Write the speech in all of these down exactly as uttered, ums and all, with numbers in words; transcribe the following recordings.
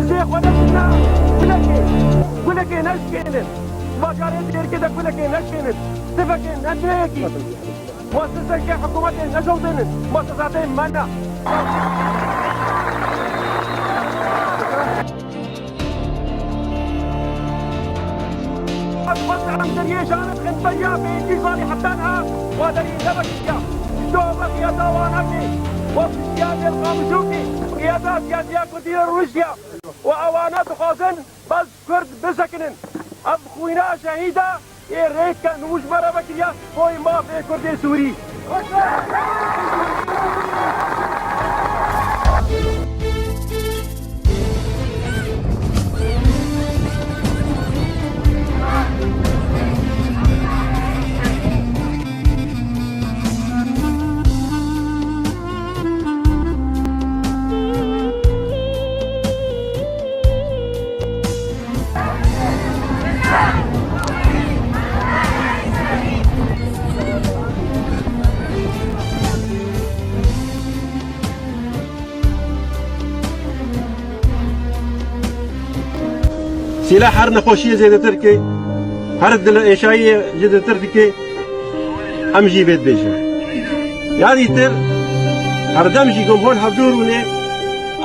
Lê xwe neşkêne gulekê, gulekê neşkênin. Bajarê Dêrikê de gulekê neşkênin. Sifekê ne neyekî. Muesseseke hikûmetê neşewdênin. Muessesatê me ne. Ez bes em deriyê janê dixin beriya pêncî salî heta niha wa derî nevekiriya. Ji bo ve qiyada wan hevdê. Wa piştiya Dêl Qamijokê, qiyada siyasiya Kurdî rûniştiya. Û ewana dixwazin bes Kurd bisekinin. Ev xwîna şehîda ê rêk ke nû ji me re vekiriya boy mafê Kurdê Sûrî. Sîlah her nexweşiyê zêdetir ke, her dilêşayiyê zêdetir dike, em jî vê dibêjin. Ya dîtir, herdem jî ku em hol hevdû rûnê,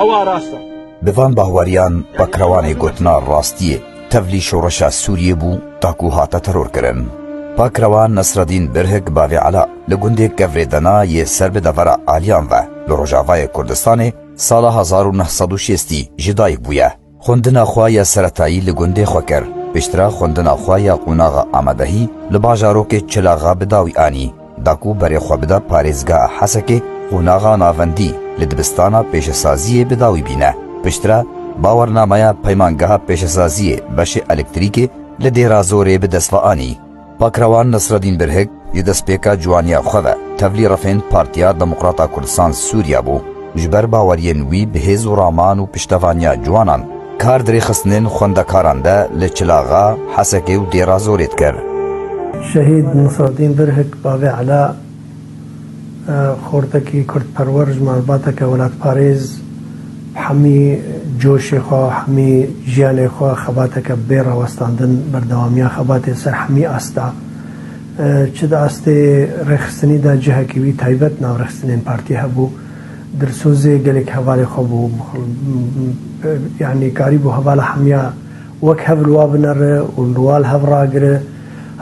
ewa rast e. Bi van bahweriyan Pakrewanê gotina rastiyê tevlî şoreşa Sûriyê bû, ta ku hate terorkirin. Pakrewan Nesredîn Birhik bavê Ela li gundê Kevrê Dena yê ser bi devera Aliyan ve li Rojavayê Kurdistanê sala hezar û neh sed û şêstî ji dayik bûye. Xwendina xwe ya seretayî li gundê xwe kir. Piştre xwendina xwe ya qonaxa amadehî li bajarokê Çilaxa bi dawî anî. Da ku berê xwe bide parêzgeha Hesekê, qonaxa navendî li dibistana pêşesaziyê bi dawî bîne. Piştre bawernameya peymangeha pêşesaziyê beşê elektrîkê li Dêra Zorê bi dest ve anî. Pakrewan Nesredîn Birhik ji destpêka ciwaniya xwe ve tevlî refên Partiya Demokrata Kurdistan Sûriya bû. Ji ber baweriyên wî bi hêz û raman û piştevaniya ciwanan kar di rêxistinên xwendekaran de li Çilaxa, Hesekê û Dêra Zorê dikir. Şehîd Nisredîn Birhik bavê Ela, e, xortekî kurdperwer ji malbateke welatparêz, hemî coşê xwe, hemî jiyanê xwe xebateke bê rawestandin, berdewamiya xebatê ser hemî asta. E, çi di astê rêxistinî de cihekî wî taybet nav rêxistinên partî hebû. Dilsozê gelek hevalê xwe bû. Yanî karîbû hevala hemiya wek hev li wa binere û li wa li hev ragire.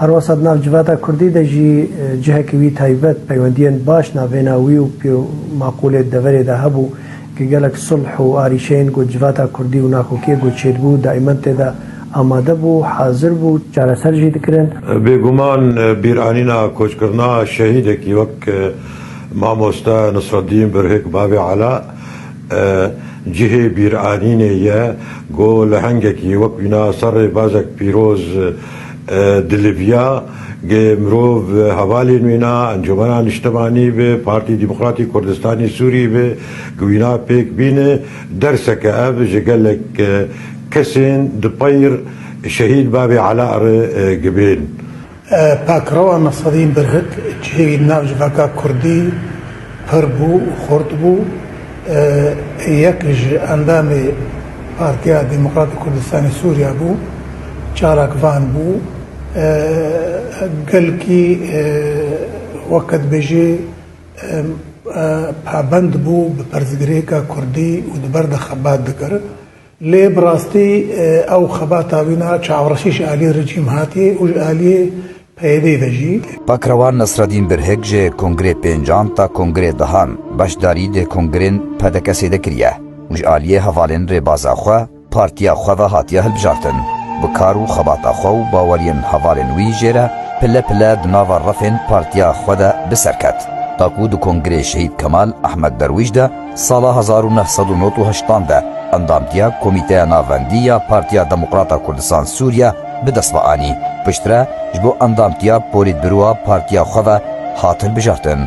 Her wesa di nav civata kurdî de jî, e, cihekî wî taybet, peywendiyên baş navêna wî û pêw maqûlê deverê de hebû, ku gelek sulh û arîşeyên ku civata kurdî û nakokiyê ku çêdibû, daîmen tê de amade bû, hazir bû, çareser jî dikirin. Bêguman, e, bîranîna koçkirina şehîdekî wek, e, Mamoste Nisreddîn Birhik bavê Ela, e, cihê bîranînê ye. Go lehengekî wek wîna ser rêbazek pîroz, e, diliviya. Gê mirov, e, hevalên wîna, Encûmena Niştimanî be, Partî Demokratî Kurdistanî Sûrî be, ku wîna pêk bîne, derseke ev ji gelek, e, kesên di peyr şehîd bavê Ela re, e, gibên. Pakrewan Nesedîn Birhik cihê wî di nav civaka kurdî pir bû û xurt bû. Yek ji endamê Partiya Demokratîk Kurdistanê Sûriya bû, çalakvan bû. Gelkî, weke dibêjê, pabend bû bi pirsgirêka kurdî û di ber de xebat dikir. Lê bi rastî, e, ew xebata wî ne çavrasî ji aliyê rejîm hatiye û ji aliyê P Y D'ê ve jî. Pakrewan Nesredîn Birhik ji Kongrê Pêncan ta Kongrê Dehan beşdarî di kongrên P D K'ê de kiriye û ji aliyê hevalên rêbaza xwe, partiya xwe ve hatiye hilbijartin. Bi kar û xebata xwe û baweriyên hevalên wî jê re pile pile di nava refên partiya xwe de bi ser ket. Ta ku di Kongrê Şehîd Kemal Ehmed Derwîş de sala hezar û neh sed û nod û heştan de endamtiya Komîteya Navendî ya Partiya Demokrata Kurdistan Sûriye bi dest ve anî. Piştre ji bo endamtiya Polîtbîroya partiya xwe ve hat hilbijartin.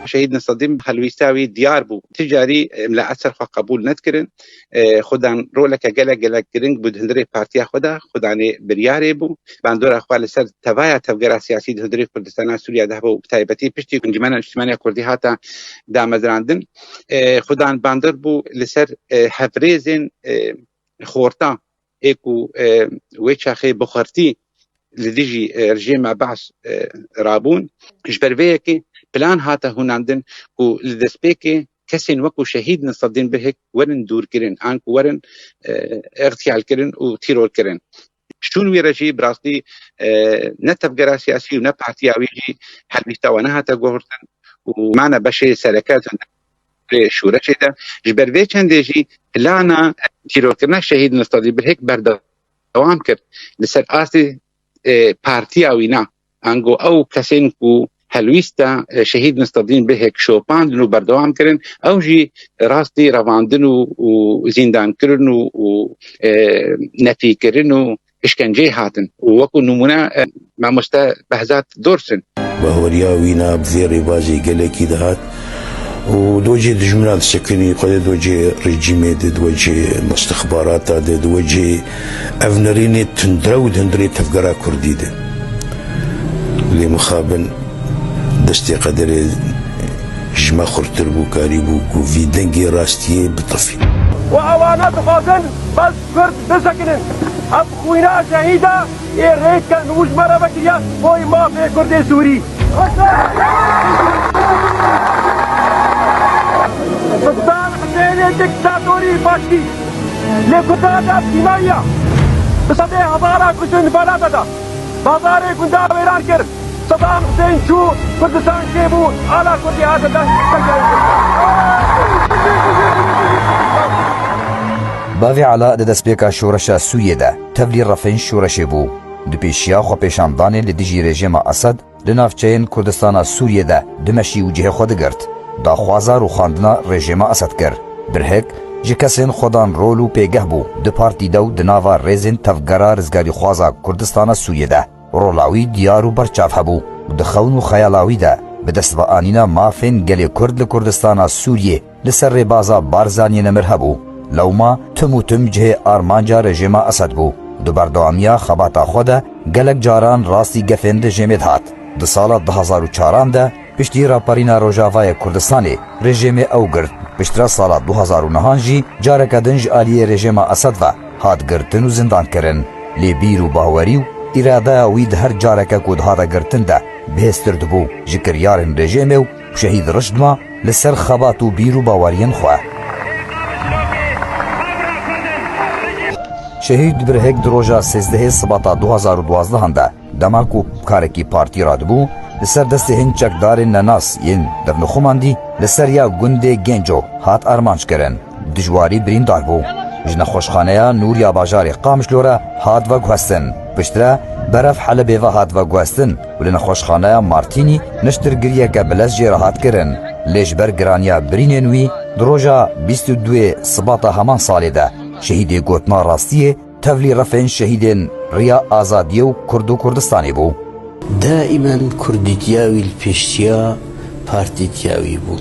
Şehîd Nesedîn helwîsta wî diyar bû. Ti carî, em li eser xwe qebûl nedikirin. E, xudan roleke gelek gelek giring bû di hundirê partiya xwe de. Xudanê biryarê bû. Bandora xwe li ser tevaya tevgera siyasî di hundirê Kurdistana Sûriye de hebû. Bi taybetî piştî ku Encûmena Niştimanî ya Kurdî hate damezrandin, e, xudan bandor bû li ser, e, hevrêzên, e, xorta ê ku, e, wê çaxê bi xurtî li dijî, e, rejêma Be'es, e, rabûn. Ji ber vê yekê plan hate hûnandin ku li destpêkê kesên wekû Şehîd Nesedîn Bihik werin dûrkirin, an ku werin, e, îxtiyalkirin û tîrorkirin. Şûn wî re jî bi rastî, e, ne tevgera siyasî û ne partiya wî jî helwîsta we nehate guhertin û mane beşê sereke di şoreşê de. Ji ber vê çendê jî plana tîrorkirina Şehîd Nesedîn Bihik berdewam kir. Li ser astê, e, partiya wî ne. Ango ew kesên ku helwîsta, e, Şehîd Nesedîn Bihik şopandin û berdewam kirin, ew jî rastî revandin û, û zîndankirin û, û, e, nefîkirin û îşkenceyê hatin. Û wekû nimûne, e, mamoste Behzat Dursun. Bahweriya wîna bi vê rêbazê gelekî dihat û di wecê dijmina disekinî, xwedê di wecê rejîmê de, di wecê mustixbarata de, di wecê ev nerînê tundrew di hundirê tevgera kurdî de. Lê mixabin destê qederê ji me xurtir bû, karîbû ku vî dengê rastiyê bitifî. Û ewana dixwazin bes Kurd bisekinin. Ev xwîna şehîda ê rêk ke nû ji me re vekiriya boy mafê Kurdê Sûrî. Seddam Husênê diktatorî başkî. Lê Kurdan ev tînayiya. Bi sedê hezara kuştin di belata de. Bazarê gunda wêran kir. Sedam Husên çû, Kurdistan çêbû, ala Kurdî hate dest. Bavê Ela di destpêka şoreşa Sûriyê de tevlî refên şoreşê bû. Di pêşiya xwepêşandanê li dijî rejîma Esed li navçeyên Kurdistana Sûriyê de dimeşî û cihê xwe digirt. Daxwaza rûxandina rejîma Esed kir. Birhek ji kesên xwedan rol û pêgeh bû di partî de û di nava rêzên tevgera rizgarîxwaza Kurdistana Sûriyê de. Rola wî diyar û berçav hebû û di xewn û xeyala wî de bi dest ve anîna mafên gelê Kurd li Kurdistana Sûriyê li ser rêbaza Barzaniyê nemir hebû. Lewma tim û tim cihê armanca rejîma Esed bû. Di berdewamiya xebata xwe de gelek caran rastî gefên rejîmê dihat. Di sala du hezar û çaran de piştî raperîna Rojavayê Kurdistanê rejîmê ew girt. Piştre sala du hezar û nehan jî careke din ji aliyê rejîma Esed ve hat girtin û zindan kirin. Lê bîr û bawerî û îradeya wî di her careke ku dihate girtin de bihêztir dibû. Ji kiryarên rejîmê û şehîd Rişt Ma li ser xebat û bîr û baweriyên xwe. Şehîd Birhek di roja sêzdehê Sibata du hezar û duwazdeh de, dema ku karekî partî radibû, li ser destê hin çekdarên nenas yên dernixumandî li ser ya gundê Genco hat armanc kirin. Dijwarî birîndar bû. Ji nexweşxaneya Nûr ya bajarê Qamişlo re hat veguhestin. Piştre berev Helebê ve hat veguhestin û li nexweşxaneya Martînî niştirgiriyeke bilez jê re hat kirin. Lê ji ber giraniya birînên wî di roja bîst û duyê Sibata heman salê de şehîdê gotina rastiyê tevlî refên şehîdên Riya Azadiyê û Kurd û Kurdistanê bû. Daimen kurdîtiya wî li pêşiya partîtiya wî bû.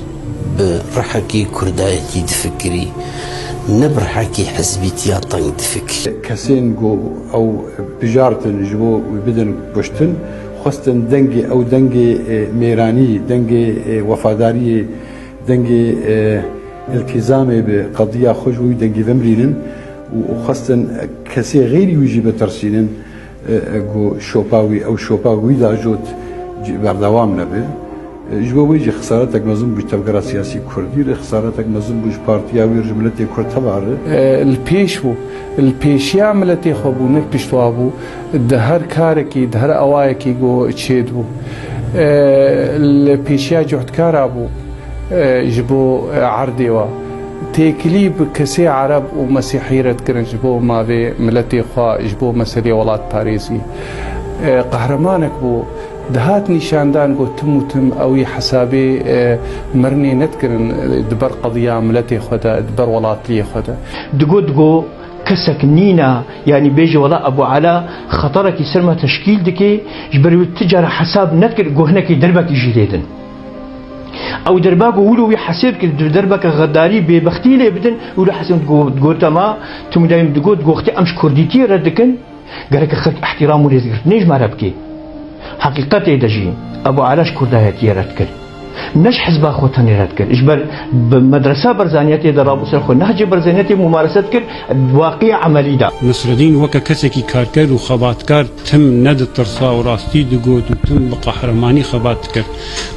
Bi rihekî kurdayetî difikirî, ne bi rihekî hizbîtiya teng difikirî. Kesên ku ew bijartin ji bo wî bidin kuştin, xwestin dengê ew, dengê, e, mêranî, dengê, e, wefadariyê, dengê, e, îltîzamê bi qediya xwe ji wî dengî vemrînin û xwestin kesê xeyrî wî jî bitirsînin, e, e, ku şopa wî, ew şopa wî da jot ci-, berdewam nebe. E, ji bo wê jî xisaretek mezin bû ji tevgera siyasî kurdî re, xisaretek mezin bû ji partiya wî re, ji miletê kurd teva re. E, li pêş bû, li pêşiya miletê xwe bû, ne piştwa bû. Di her karekî, di her awayekî ku çêdibû. E, li pêşiya cuhdkara bû, e, ji bo, e, erdê we. Têkilî bi kesê Ereb û Mesîhî re dikirin ji bo mavê miletê xwe, ji bo meselê welatparêzî. E, qehremanek bû. Dihat nîşandan ku tim û tim ewî hesabê, e, mirinê nedikirin, e, di ber qediya miletê xwe de, di ber welatliyê xwe de. Digot, digot, kesek nîna, yanî bêje wela Ebû Ela xeterekî ser me teşkîl dike, ji ber wî ti cara hesab nedikir, ku hinekî derbekî jî lê din. Ew derba ku wilo wî hesêb kir, di derbeke xedarî, bêbextî lê bidin, wilo hesêb got, got, dema, tu mudayim digot, wextê em ji kurdîtiyê red dikin, gereke xelk îhtîram û rêzgirtinê ji me re bike. Heqîqetê de jî Ebû Ela ji kurdayetiyê red kir. Ne ji hizba xwe tenê red kir. Ji ber bi medresa Barzaniyetê de rabû ser xwe, nehcê Barzaniyetê mumarese dikir, di waqiya emelî de. Nesredîn weke kesekî karker û xebatkar tim neditirsa û rastî digot û tim bi qehremanî xebat dikir.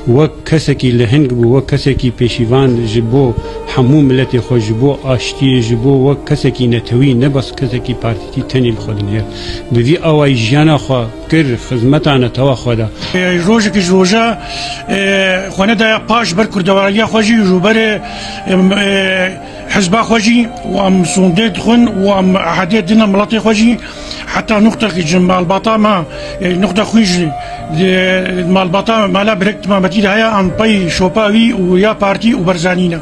Wek kesekî leheng bû, wek kesekî pêşîvan ji bo hemû miletê xwe, ji bo aştiyê, ji bo wek kesekî netewî, ne bes kesekî partîtî tenê li xwe dinihêr. Bi vî awayî jiyana xwe kir, xizmeta netewa xwe da. E, rojekî ji roja, e, xwe nedaya paş ber kurdewariya xwe jî, ji ber, e, em, e, hizba xwe jî, û em sondê dixwin, û em ehedê dine miletê xwe jî, heta nuqtekî ji malbata me, e, nuqta xwîn jî, e, malbata mala birek timametî de heye, em pey şopa wî û ya partî û Barzanî ne.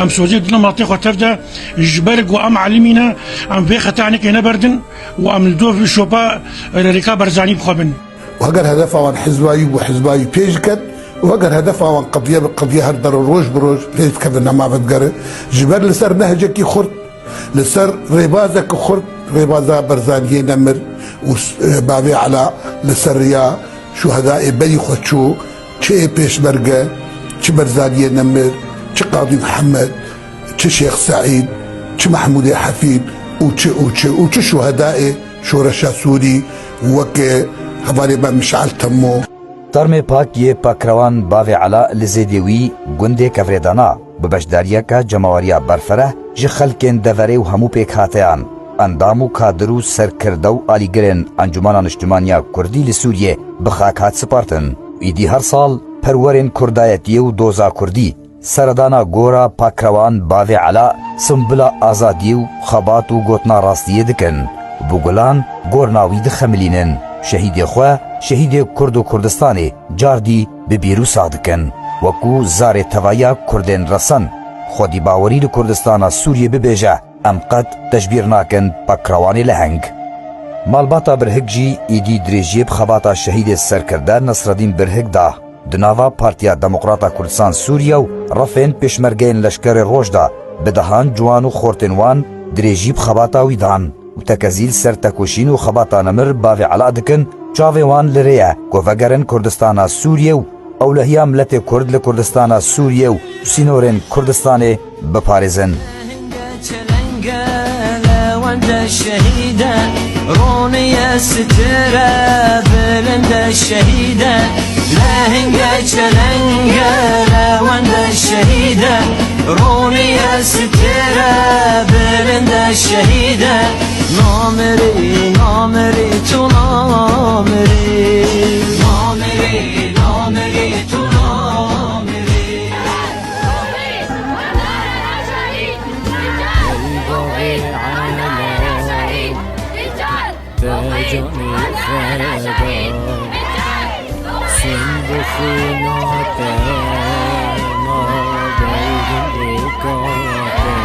Em sondê dine miletê xwe tev de, ji ber ku em elimî ne, em vê xetanekê neberdin. û em li dov şopa rêka Barzanî bi xwe bin. Heger hedefa wan hizbayî bû, hizbayî pêş diket û heger hedefa wan qediye bi qediye her der û roj bi roj pêş dikevin, nema vedigere. Ji ber li ser nehcekî xurt, li ser rêbazekî xurt, rêbaza Barzaniyê nemir û s-, e, bavê Ela li ser riya şuhedayê berî xwe çû, çi ê pêşmerge, çi Barzaniyê nemir, çi Qadî Mihemed, çi Şêx Seîd, çi Mehmûdê Hefîd û çi û çi û çi şuhedayê şoreşa Sûrî weke hevalê me Mişal Temmo. Termê pak yê Pakrewan Bavê Ela li Zêdê wî gundê kevirê dana, bi beşdariyeke cemaweriya berfereh ji xelkên deverê û hemû pêkhateyan, endam û kadir û serkirde û alîgirên Encûmena Niştimaniya Kurdî li Sûriyê bi xak hat spartin. Îdî her sal perwerên kurdayetiyê û doza kurdî, seredana gora Pakrewan Bavê Ela, simbula azadiyê û xebat û gotina rastiyê dikin. Bi gulan gorna wî dixemilînin. Şehîdê xwe, şehîdê Kurd û Kurdistanê car dî bi bîr û sax dikin. Wekû zarê tevahiya Kurdên resen, xwedî bawerî li Kurdistana Sûriyê bibêje, em qet te ji bîr nakin Pakrewanê leheng. Malbata Birhik jî îdî dirêjiyê bi xebata şehîdê serkirde Nesredîn Birhik da. Di nava Partiya Demokrata Kurdistan Sûriye û refên pêşmergeyên Leşkerê Roj de bi dehan ciwan û xortên wan dirêjî bi xebata wî dan û tekezî li ser tekoşîn û xebata nemir Bavê Ela dikin, çavê wan li rê ye ku vegerin Kurdistana Sûriye û ewlehiya miletê Kurd li Kurdistana Sûriye û sînorên Kurdistanê biparêzin. Çelenge lewende şehîde, roniye stire bilinde şehîde. Lehenge çelenge lewende şehîde, roniye stire bilinde şehîde. Namirî, namirî, tu namirî. Namirî, namirî, tu namirî. Ey bavê Ela, te canê xwe da, sînd û xwîna te ma berdin êka te.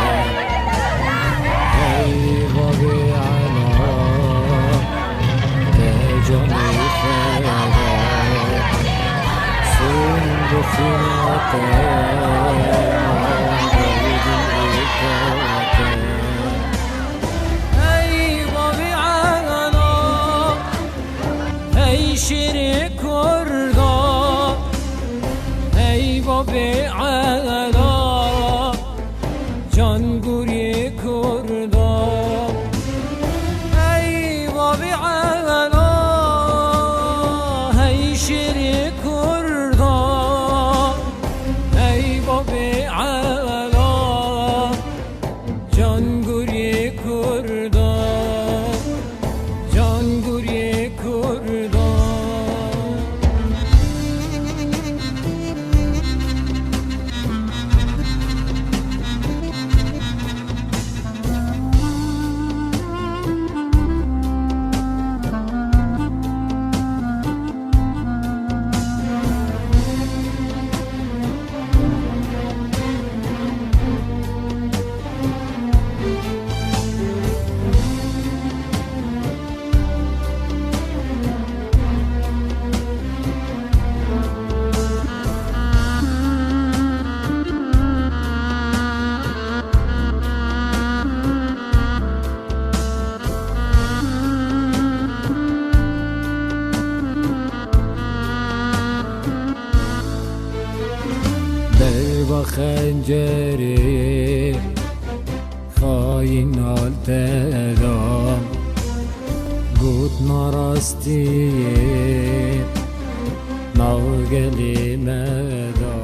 Ey bavê Ela, te canê xwe da, sînd û xwîna te ma berdin êka te. Ey bavê Ela, ey şêrê Kurda, ey bavê Ela, can gurê Kurda. Ey bavê Ela, ey şêrê Kurda, ey bavê Ela, can gurê Kurda, can gurê Kurda. Xencerê xayîn al te da, got narastiyê nav gelê me da.